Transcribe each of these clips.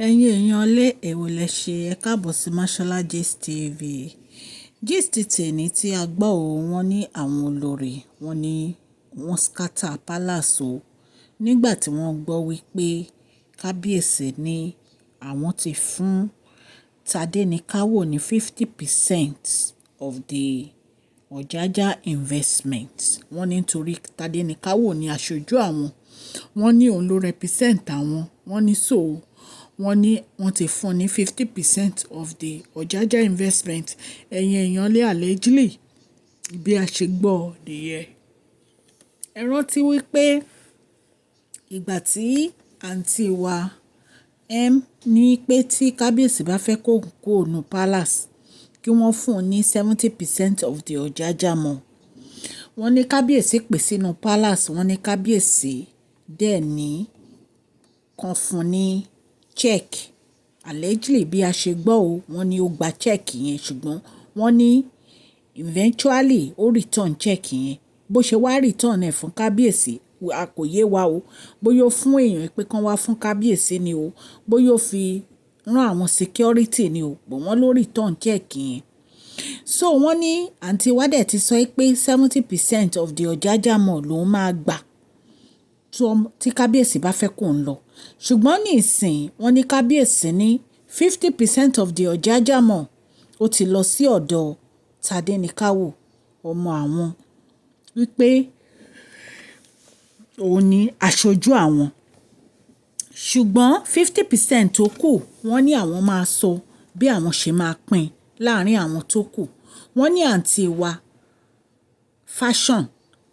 Ẹ̀yin èèyàn lé, èwo lẹ ṣe? Ẹ káàbọ̀ sí Mashola Gist TV. Gist tèní tí a gbọ́ o, wọ́n ní àwọn olórí, wọ́n ní wọ́n scatter palace o. Nígbà tí wọ́n gbọ́ wípé kábíyèsí ní àwọn ti fún Tadenikawo ní 50% of the Ojaja investment. Wọ́n ní nítorí Tadenikawo ní aṣojú àwọn, wọ́n ní òun ló represent àwọn. Wọ́n ní so wọ́n ní wọ́n ti fún ní 50% of the Ojaja investment. Ẹ̀yin èèyàn lé, allegedly bí a ṣe gbọ́ nìyẹn. Ẹ rántí wípé ìgbà tí àǹtí wa M ní pé tí kábíyèsí bá fẹ́ kó kúrò nínú palace, kí wọ́n fún un ní 70% of the Ojaja mall. Wọ́n ní kábíyèsí pè sínú palace, wọ́n ní kábíyèsí dẹ̀ ní kan fún ní check. Allegedly bí a ṣe gbọ́ o, wọ́n ní ó gba check yẹn, ṣùgbọ́n wọ́n ní eventually ó return check yẹn. Bó ṣe wá return ẹ̀ fún kábíyèsí, a kò yé wa o. Bóyá ó fún èèyàn pé kí wọ́n wá fún kábíyèsí ni o, bóyá ó fi rán àwọn security ni o, but wọ́n ló return check yẹn. So wọ́n ní àǹtí wa dẹ̀ ti sọ pé 70% of the Ojaja mall lòun máa gbà tí kábíyèsí bá fẹ́ kó ń lọ. Ṣùgbọ́n ní ìsìn, wọ́n ní kábíyèsí ní 50% of the Ojaja mall ó ti lọ sí ọ̀dọ̀ Tadenikawo, ọmọ àwọn, wípé òun ni aṣojú àwọn. Ṣùgbọ́n 50% tó kù, wọ́n ní àwọn máa sọ bí àwọn ṣe máa pín láàárín àwọn tó kù. Wọ́n ní àǹtí wa Fashion,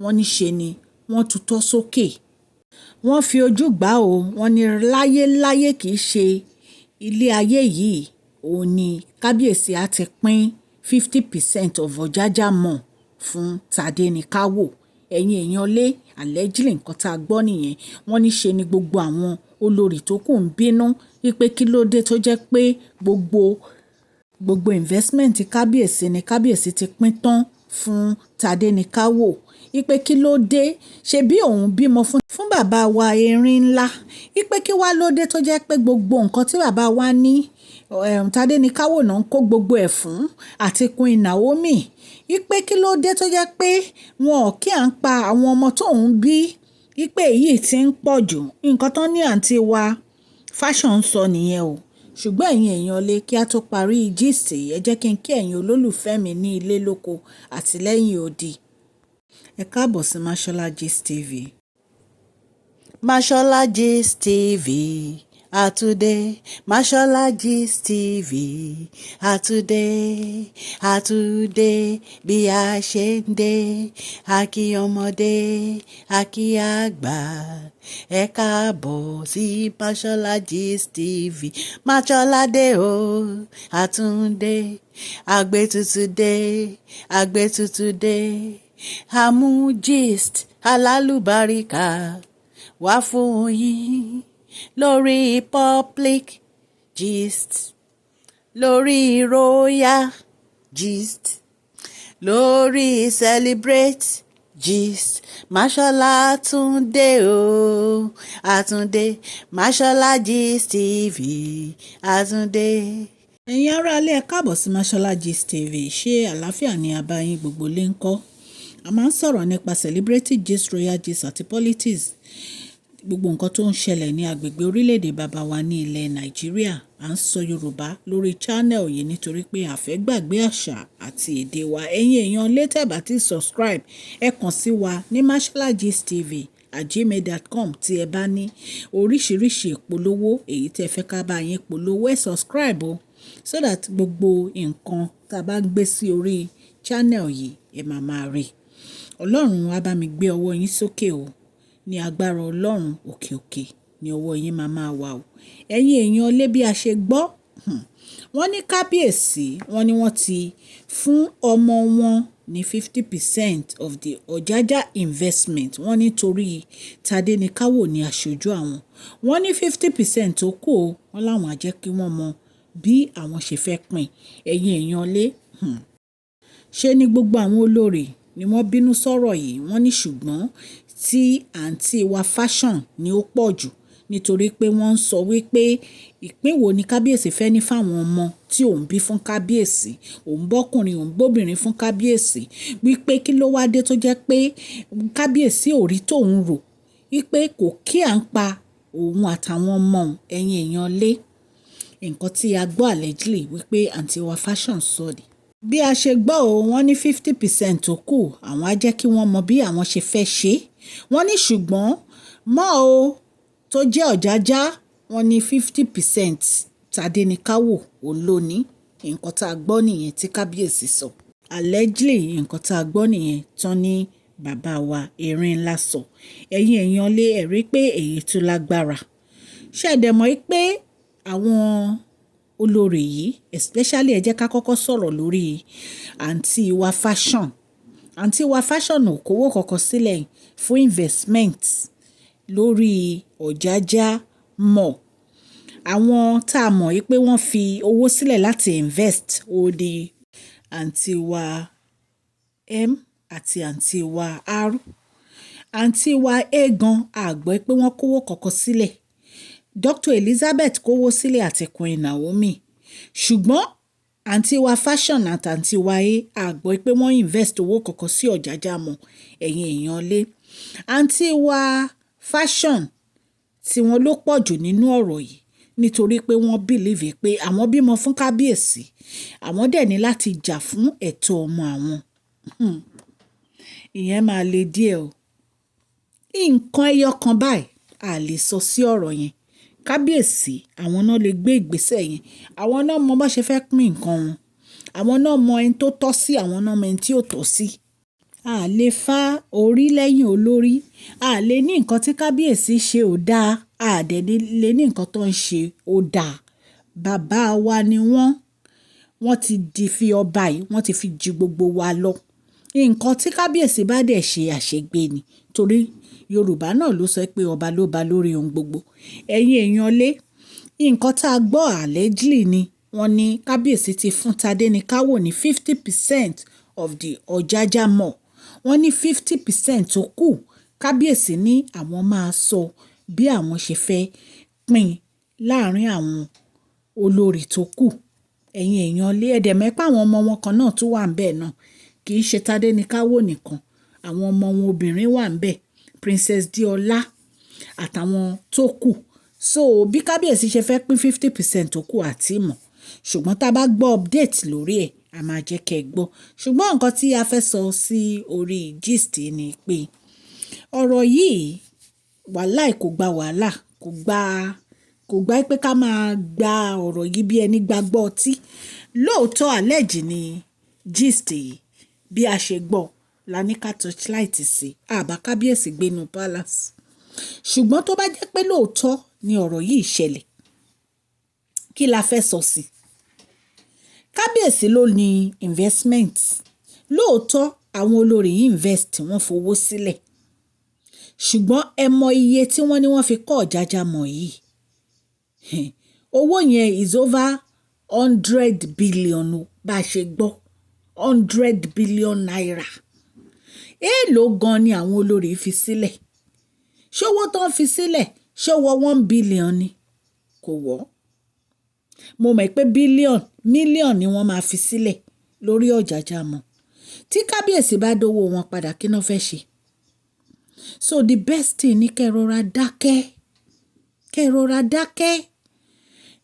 wọ́n ní ṣe ni wọ́n tutọ́ sókè. Wọ́n fi ojú gbà ó, wọ́n ní láyé láyé, kì í ṣe ilé ayé yìí, òun ni kábíyèsí á ti pín 50% of Ọ̀jájá Mall fún Tádéníkàwò. Ẹ̀yin èèyàn lé, allegedly nǹkan tá a gbọ́ nìyẹn. Wọ́n ní ṣe ni gbogbo àwọn olórí tó kù ń bínú wípé kí ló dé tó jẹ́ pé gbogbo investment kábíyèsí ni kábíyèsí ti pín tán fún Tádéníkàwò, wípé kí ló dé, ṣe bí òun bímọ fún bàbá wa erin ńlá, wípé kí wá ló dé tó jẹ́ pé gbogbo nǹkan tí bàbá wa ní, Tádéníkàwò náà ń kó gbogbo ẹ̀ fún àti Queen Naomi, wípé kí ló dé tó jẹ́ pé wọn ò kí à ń pa àwọn ọmọ tóun bí, wípé èyí tí ń pọ̀ jù. Nǹkan tó ní àǹtí wa Fashion sọ nìyẹn o. Ṣùgbọ́n ẹ̀yin èèyàn lé, kí a tó parí gist yìí, ẹ jẹ́ kí n kí ẹ̀yin olólùfẹ́ mi ní ilé lóko àti lẹ́yìn odi. Ẹ káàbọ̀ sí Mashola Gist TV. Mashola Gist TV àtúndé, Mashola Gist TV àtúndé, àtúndé bí a ṣe ń dé. A kí ọmọdé, a kí àgbà, ẹ káàbọ̀ sí Mashola Gist TV. Mashola dé o, àtúndé, àgbétutù dé, àgbétutù dé, àmú gist alálùbáríkà wá fún yín lórí public gist, lórí royal gist, lórí celebrate gist. Mashola Túndé o, àtúndé, Mashola Gist TV, àtúndé. Ẹ̀yin aráalé, ẹ káàbọ̀ sí Mashola Gist TV. Ṣé àlàáfíà ni a bá yín? Gbogbo lè ń kọ́? A máa ń sọ̀rọ̀ nípa celebrity gist, royal gist àti politics, gbogbo nǹkan tó ń ṣẹlẹ̀ ní agbègbè orílẹ̀-èdè bàbá wa ní ilẹ̀ Nàìjíríà. À ń sọ Yorùbá lórí channel yìí nítorí pé a fẹ́ gbàgbé àṣà àti èdè wa. Ẹ̀yin èèyàn lé, tẹ́ bá ti subscribe, ẹ kàn sí wa ní masholagistv@gmail.com tí ẹ bá ní oríṣiríṣi ìpolówó èyí tí ẹ fẹ́ ká bá yín polówó. Ẹ subscribe o, so that gbogbo nǹkan tá a bá gbé sí orí channel yìí, ẹ máa máa rí. Ọlọ́run á bá mi gbé ọwọ́ yín sókè o. Ní agbára Ọlọ́run, òkè òkè ní ọwọ́ yín máa máa wà o. Ẹ̀yin èèyàn lé, bí a ṣe gbọ́, wọ́n ní kábíyèsí, wọ́n ní wọ́n ti fún ọmọ wọn ní 50% of the Ọ̀jájá investment. Wọ́n ní torí Tádéníkàwò ní aṣojú àwọn. Wọ́n ní 50% tó kù o, wọ́n láwọn á jẹ́ kí wọ́n mọ bí àwọn ṣe fẹ́ pín. Ẹ̀yin èèyàn lé, ṣe ni gbogbo àwọn olórí ni wọ́n bínú sọ̀rọ̀ yìí. Wọ́n ní ṣùgbọ́n tí àǹtí wa Fashion ni ó pọ̀ jù. Nítorí pé wọ́n ń sọ wípé ìpín wo ni kábíyèsí fẹ́ ní fáwọn ọmọ tí òun bí fún kábíyèsí, òun bọ́kùnrin, òun bóbìnrin fún kábíyèsí. Wípé kí ló wá dé tó jẹ́ pé kábíyèsí ò rí tòun rò, wípé kò kí à ń pa òun àtàwọn ọmọ òun, ẹ̀yin èèyàn lé. Nǹkan tí a gbọ́ allegedly wípé àǹtí wa Fashion sọ ni. Bí a ṣe gbọ́ o, wọ́n ní 50% tó kù, àwọn á jẹ́ kí wọ́n mọ bí àwọn ṣe fẹ́ ṣe. Wọ́n ní ṣùgbọ́n mọ́ o tó jẹ́ Ọ̀jájá, wọ́n ní 50% Tádéníkàwò òun ló ní. Nǹkan tá a gbọ́ nìyẹn tí kábíyèsí sọ. Allegedly nǹkan tá a gbọ́ nìyẹn tán ní bàbá wa erin ńlá sọ. Ẹ̀yin èèyàn lé, ẹ rí pé èyí tún lágbára. Ṣé ẹ dẹ̀ mọ̀ pé àwọn olórí yìí, especially ẹ jẹ́ ká kọ́kọ́ sọ̀rọ̀ lórí àǹtí wa Fashion. Àǹtí wa Fashion ò kówó kankan sílẹ̀ fún investment lórí Ọ̀jájá Mall. Àwọn tá a mọ̀ pé wọ́n fi owó sílẹ̀ láti invest ó ní àǹtí wa M àti àǹtí wa R. Àǹtí wa A gan, a gbọ́ pé wọ́n kówó kankan sílẹ̀. Dr. Elizabeth kówó sílẹ̀ àti Queen Naomi. Ṣùgbọ́n àǹtí wa Fashion àti àǹtí wa A, a gbọ́ pé wọ́n invest owó kankan sí Ọ̀jájá Mall, ẹ̀yin èèyàn lé. Àǹtí wa Fashion tí wọ́n ló pọ̀ jù nínú ọ̀rọ̀ yìí nítorí pé wọ́n believe pé àwọn bímọ fún kábíyèsí, àwọn dẹ̀ ní láti jà fún ẹ̀tọ́ ọmọ àwọn. Ìyẹn máa le díẹ̀ o. Nǹkan ẹyọ kan báyìí a lè sọ sí ọ̀rọ̀ yẹn. Kábíyèsí, àwọn náà lè gbé ìgbésẹ̀ yẹn. Àwọn náà mọ bó ṣe fẹ́ pín nǹkan wọn. Àwọn náà mọ ẹni tó tọ́ sí, àwọn náà mọ ẹni tí ò tọ́ sí. A lè fa orí lẹ́yìn olórí. A lè ní nǹkan tí kábíyèsí ṣe ò dáa. A dẹ̀ lè ní nǹkan tó ń ṣe ò dáa. Bàbá wa ni wọ́n. Wọ́n ti di fi ọba yìí, wọ́n ti fi ju gbogbo wa lọ. Nǹkan tí kábíyèsí bá dẹ̀ ṣe, àṣegbé ni. Torí Yorùbá náà ló sọ pé ọba ló ba lórí ohun gbogbo. Ẹ̀yin èèyàn lé, nǹkan tá a gbọ́ allegedly ni wọ́n ní kábíyèsí ti fún Tádéníkàwò ní 50% of the Ọ̀jájá Mall. Wọ́n ní 50% tó kù, kábíyèsí ní àwọn máa sọ bí àwọn ṣe fẹ́ pín láàárín àwọn olórí tó kù. Ẹ̀yin èèyàn lé, ẹ dẹ̀ mọ̀ pé àwọn ọmọ wọn kan náà tún wà níbẹ̀ náà. Kì í ṣe Tádéníkàwò nìkan. Àwọn ọmọ wọn obìnrin wà níbẹ̀. Princess Deola àtàwọn tó kù. So bí kábíyèsí ṣe fẹ́ pín 50% tó kù àti mọ̀. Ṣùgbọ́n tá a bá gbọ́ update lórí ẹ̀, a máa jẹ́ kí ẹ gbọ́. Ṣùgbọ́n nǹkan tí a fẹ́ sọ sí orí gist ni pé ọ̀rọ̀ yìí, wàláì kò gba wàhálà, kò gba pé ká máa gba ọ̀rọ̀ yìí bí ẹni gbàgbọ́ ọtí. Lóòótọ́ allege ni gist yìí, bí a ṣe gbọ́ la ní ká torchlight sí, a bá kábíyèsí gbénu palace. Ṣùgbọ́n tó bá jẹ́ pé lóòótọ́ ni ọ̀rọ̀ yìí ṣẹlẹ̀, kí la fẹ́ sọ sí? Kábíyèsí ló ní investment. Lóòótọ́ àwọn olórí invest, wọ́n fowó sílẹ̀. Ṣùgbọ́n ẹ mọ iye tí wọ́n ní wọ́n fi kọ́ Ọ̀jájá Mall yìí. Owó yẹn is over 100 billion bá ṣe gbọ́. ₦100 billion. Èèló gan ni àwọn olórí fi sílẹ̀? Ṣé owó tó ń fi sílẹ̀, ṣé ó wọ 1 billion ni? Kò wọ́. Mo mọ̀ pé billion, million ni wọ́n máa fi sílẹ̀ lórí Ọ̀jájá Mall. Tí kábíyèsí bá dówó wọn padà, kí ná fẹ́ ṣe? So the best thing ni kí ẹ rọra dákẹ́. Kí ẹ rọra dákẹ́.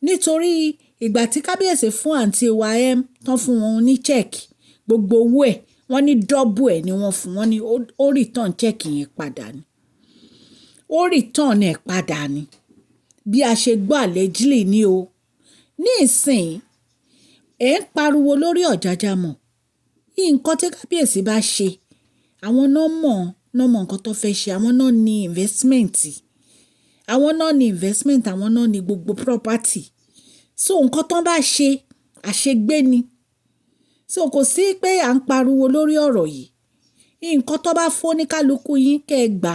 Nítorí ìgbà tí kábíyèsí fún àǹtí wa M tán fún wọn ní check, gbogbo owó ẹ̀, wọ́n ní double ẹ̀ ni wọ́n fún wọn, ní ó return check yẹn padà ni. Ó return ẹ̀ padà ni. Bí a ṣe gbọ́ allegedly ni o. Ní ìsìn, ẹ̀ ń pariwo lórí Ọ̀jájá Mall. Nǹkan tí kábíyèsí bá ṣe, àwọn náà mọ̀ nǹkan tó fẹ́ ṣe, àwọn náà ní investment. Àwọn náà ní investment, àwọn náà ní gbogbo property. So nǹkan tó bá ṣe, àṣegbé ni. So kò sí pé à ń pariwo lórí ọ̀rọ̀ yìí. Nǹkan tó bá fún oníkálukú yín kí ẹ gbà,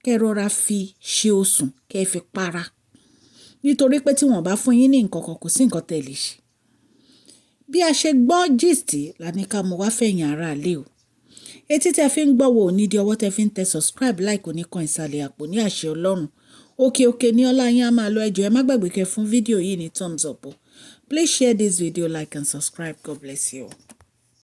kí ẹ rọra fi ṣe osùn, kí ẹ fi para. Nítorí pé tí wọ́n bá fún yín ní nǹkan kan, kò sí nǹkan tí ẹ lè ṣe. Bí a ṣe gbọ́ gist la ní ká mú wá fẹ̀yìn ará ilé o. Etí tí ẹ fi ń gbọ́ wo ò ní di ọwọ́ tí ẹ fi ń tẹ subscribe, like oníkan ìsàlẹ̀ àpò ní àṣẹ Ọlọ́run. Òkè òkè ní ọlá yín á máa lọ. Ẹ jọ̀ọ́, ẹ má gbàgbé kẹ́ fún fídíò yìí ní thumbs up o. Please share this video, like and subscribe. God bless you.